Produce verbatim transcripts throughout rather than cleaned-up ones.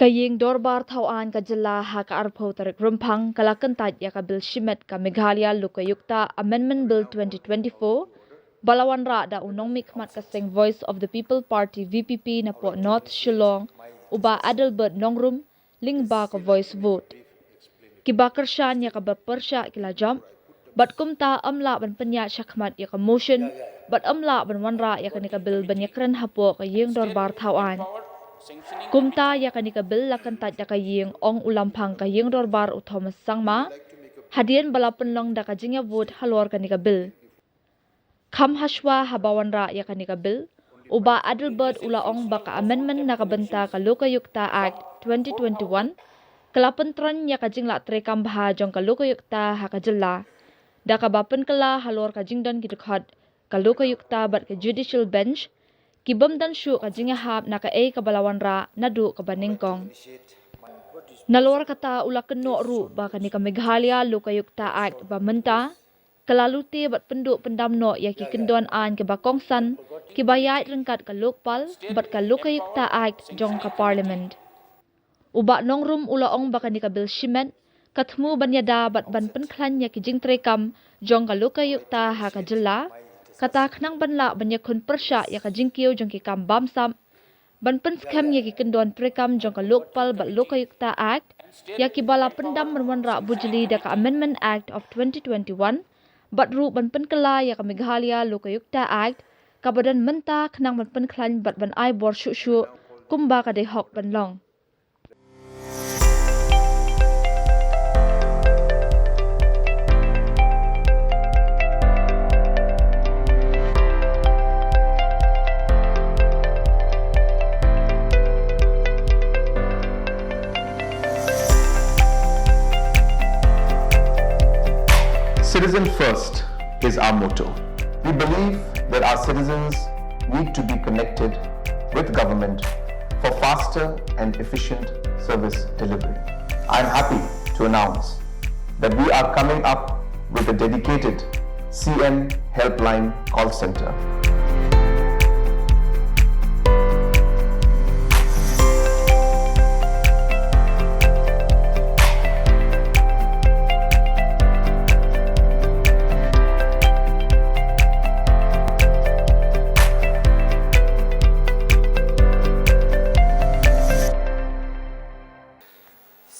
Ka Ïing Dorbar Thaw Aiñ ka Jylla ha ka arphew tarik Rymphang ka la kyntait ïa ka Bill shimet ka Meghalaya Lokayukta Amendment Bill twenty twenty-four, ba la wanrah da u nongmihkhmat ka seng Voice of the People Party, V P P, na pdeng North Shillong, u Bah Adelbert Nongrum, lyngba ka voice vote. Kiba kyrshan ïa kaba pyrshah ki la jop, bad kumta ym lah ban pynïaid shakhmat ïa ka motion, bad ym lah ban wanrah ïa kane ka Bill ban ïakren hapoh ka Ïing Dorbar Thaw Aiñ. Kumta ïa kane ka Bill la kyntait da ka ïing, ong u Lamphang ka Ïing Dorbar u Thomas Sangma, hadien ba la pynlong da ka jingïa vote halor kane ka Bill. Kham hashwa haba wanrah ïa kane ka Bill, u Bah Adelbert u la ong ba ka amendment na ka bynta ka Lokayukta Act twenty twenty-one ka la pyntroiñ ïa ka jinglah treikam bha jong ka Lokayukta ha ka Jylla, da kaba pynkylla halor ka jingdon ki dkhot ka Lokayukta bad ka Judicial Bench, ki bym don shuh ka jingïahap na kaei kaba la wanrah naduh kaba nyngkong. Nalor kata u la kynnoh ruh ba kane ka Meghalaya Lokayukta Act ba mynta ka la lute bad pynduh pyndam noh ïa ki kyndon aiñ kiba kongsan, kiba ïaid ryngkat ka Lokpal bad ka Lokayukta Act jong ka Parliament. U Bah Nongrum u la ong ba kane ka Bill shimet ka thmu ban ïada bad ban pynkhlaiñ ïa ki jingtreikam jong ka Lokayukta ha ka Jylla, kata khnang ban lah ban ïakhun pyrshah ïa ka jingkiew jong ki kam bamsap, ban pynskhem ïa ki kyndon treikam jong ka Lokpal bad Lokayukta Act, ïa kiba la pyndam ban wanrah bujli da ka Amendment Act of twenty twenty-one, bad ruh ban pynkylla ïa ka Meghalaya Lokayukta Act, kaba don mynta khnang ban pynkhlaiñ bad ban ai bor shuh shuh, kumba ka dei hok ban long. Citizen first is our motto. We believe that our citizens need to be connected with government for faster and efficient service delivery. I am happy to announce that we are coming up with a dedicated C M Helpline call center.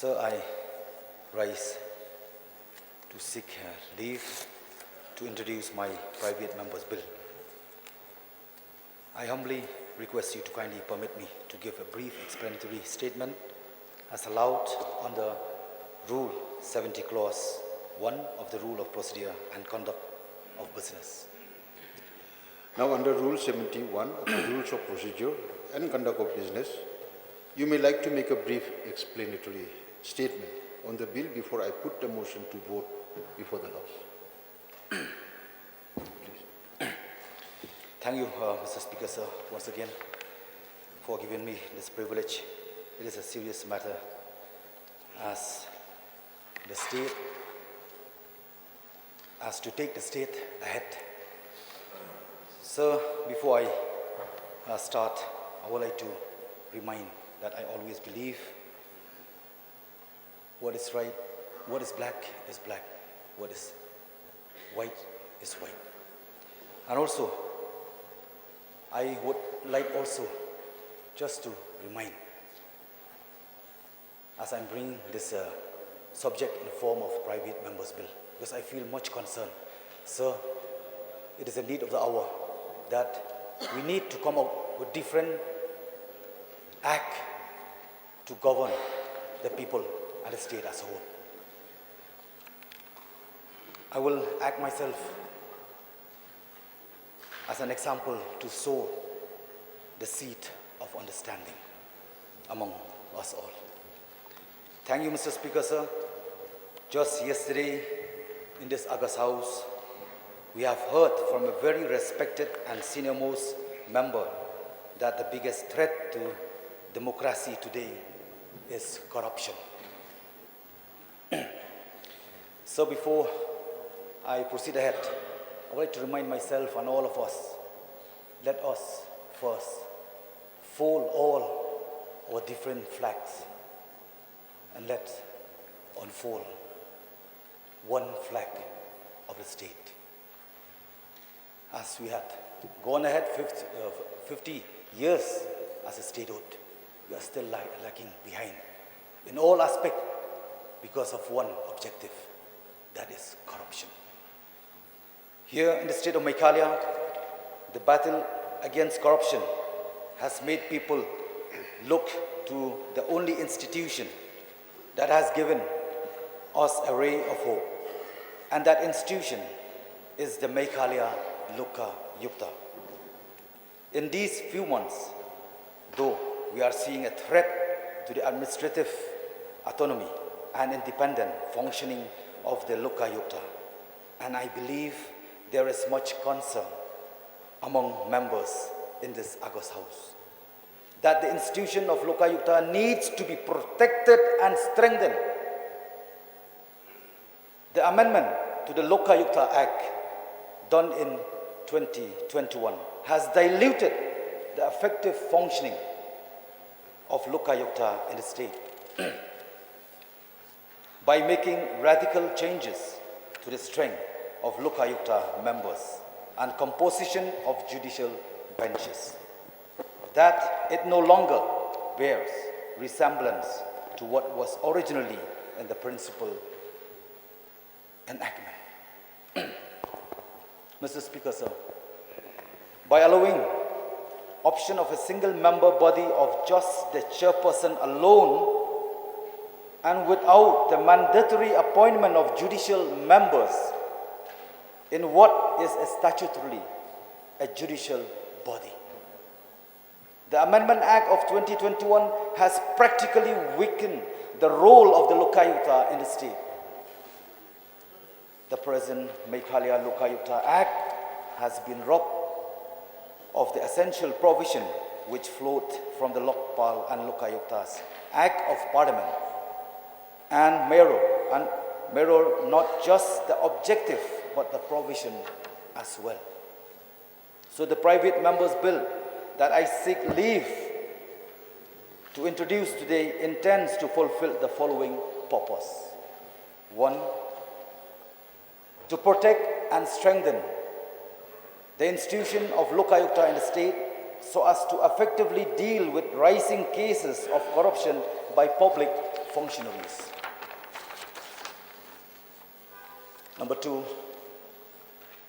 Sir, I rise to seek, uh, leave to introduce my private member's bill. I humbly request you to kindly permit me to give a brief explanatory statement as allowed under Rule seventy, Clause one of the Rule of Procedure and Conduct of Business. Now, under Rule seventy-one of the Rules of Procedure and Conduct of Business, you may like to make a brief explanatory statement on the bill before I put the motion to vote before the House. Please. Thank you, uh, Mister Speaker, sir, once again for giving me this privilege. It is a serious matter as the state, as to take the state ahead. Sir, before I, uh, start, I would like to remind that I always believe what is right, what is black is black, what is white is white. And also, I would like also just to remind, as I'm bringing this, uh, subject in the form of private member's bill, because I feel much concern. Sir, it is a need of the hour that we need to come out with different act to govern the people and the state as a whole. I will act myself as an example to sow the seed of understanding among us all. Thank you, Mister Speaker, sir. Just yesterday, in this august House, we have heard from a very respected and senior-most member that the biggest threat to democracy today is corruption. So before I proceed ahead, I would like to remind myself and all of us, let us first fold all our different flags and let's unfold one flag of the state. As we had gone ahead fifty, uh, fifty years as a statehood, we are still la- lagging behind in all aspects because of one objective, that is corruption. Here in the state of Meghalaya, the battle against corruption has made people look to the only institution that has given us a ray of hope. And that institution is the Meghalaya Lokayukta. In these few months, though, we are seeing a threat to the administrative autonomy and independent functioning of the Lokayukta. And I believe there is much concern among members in this August House that the institution of Lokayukta needs to be protected and strengthened. The amendment to the Lokayukta Act, done in twenty twenty-one, has diluted the effective functioning of Lokayukta in the state by making radical changes to the strength of Lokayukta members and composition of judicial benches, that it no longer bears resemblance to what was originally in the principle enactment. Mister Speaker, sir, by allowing option of a single member body of just the chairperson alone and without the mandatory appointment of judicial members in what is a statutorily a judicial body. The Amendment Act of twenty twenty-one has practically weakened the role of the Lokayukta in the state. The present Meghalaya Lokayukta Act has been robbed of the essential provision which flowed from the Lokpal and Lokayuktas Act of Parliament and mirror, and mirror not just the objective but the provision as well. So the private members bill that I seek leave to introduce today intends to fulfill the following purpose. One, to protect and strengthen the institution of Lokayukta in the state so as to effectively deal with rising cases of corruption by public functionaries. Number two,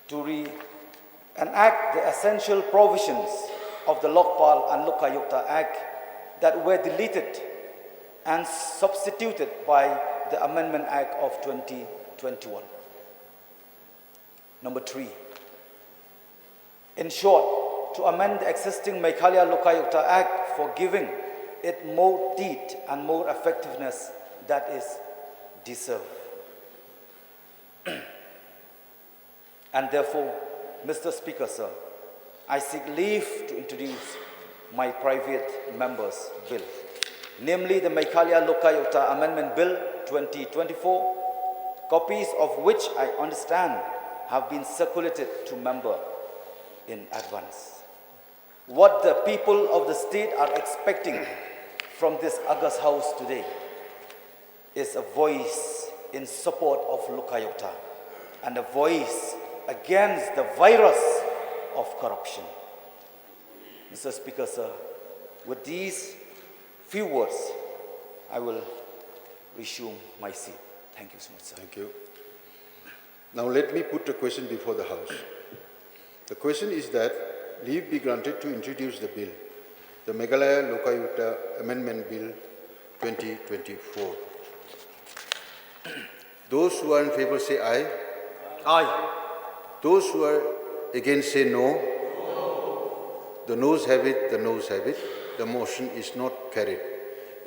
to re-enact the essential provisions of the Lokpal and Lokayukta Act that were deleted and substituted by the Amendment Act of twenty twenty-one. Number three, in short, to amend the existing Meghalaya Lokayukta Act for giving it more teeth and more effectiveness that is deserved. And therefore, Mister Speaker, sir, I seek leave to introduce my private member's bill, namely the Meghalaya Lokayukta Amendment Bill twenty twenty-four, copies of which I understand have been circulated to member in advance. What the people of the state are expecting from this August House today is a voice in support of Lokayukta and a voice against the virus of corruption. Mister Speaker, sir, with these few words, I will resume my seat. Thank you so much, sir. Thank you. Now let me put a question before the House. The question is that leave be granted to introduce the bill, the Meghalaya Lokayukta Amendment Bill twenty twenty-four. Those who are in favor say aye. Aye. Those who are against say no. The noes have it, the noes have it. The motion is not carried.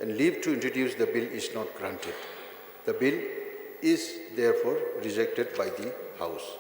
And leave to introduce the bill is not granted. The bill is therefore rejected by the House.